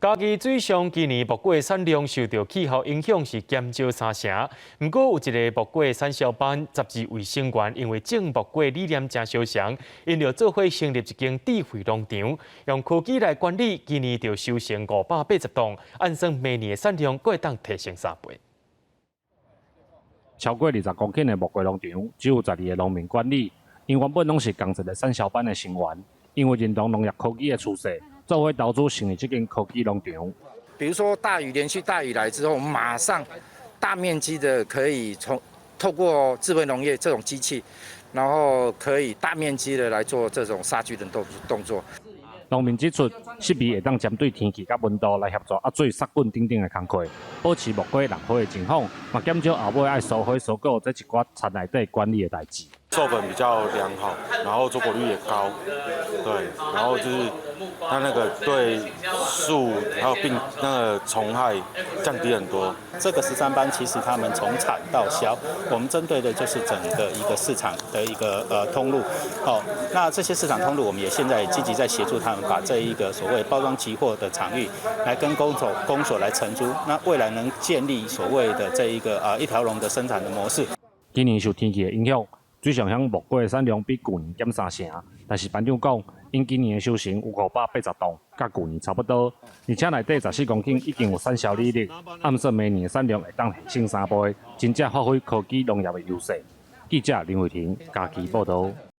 嘉義水上今年木瓜產量受著氣候影響是減少三成，毋過有一个木瓜產銷班12位成員，因為種木瓜理念誠相像，𪜶就做伙成立一間智慧農場，用科技來管理，今年就收成580棟，按算明年的產量閣會當提升3倍。超過20公頃的木瓜農場，只有12个農民管理，𪜶原本攏是仝一个產銷班的成員，因為認同農業科技的趨勢，做伙投資成立這間科技農場。比如說大雨連續大雨來之後，我們馬上大面積的可以從透過智慧農業這種機器，然後可以大面積的來做這種殺菌的動作。農民指出，設備會當針對天氣佮溫度來協助壓水殺菌等等的工課，保持木瓜良好的情況，嘛減少後尾愛疏花疏果這一寡田內底管理的代誌。授粉比較良好，然後座果率也高，對，然後就是它那個對樹還有病那個蟲害降低很多。這個13班其實他們從產到銷，我們針對的就是整個一個市場的一個通路。哦，那這些市場通路，我們也現在積極在協助他們把這一個所謂包裝集貨的場域，來跟公所來承租。那未來能建立所謂的這一個一條龍的生產的模式。今年受天氣的影響，水上鄉木瓜的產量比舊年減三成，但是班長講，𪜶今年的收成有580棟，佮舊年差不多，而且內底14公頃已經有產銷履歷，按算明年的產量會當提升3倍，真正發揮科技農業的優勢。記者林慧婷嘉義報導。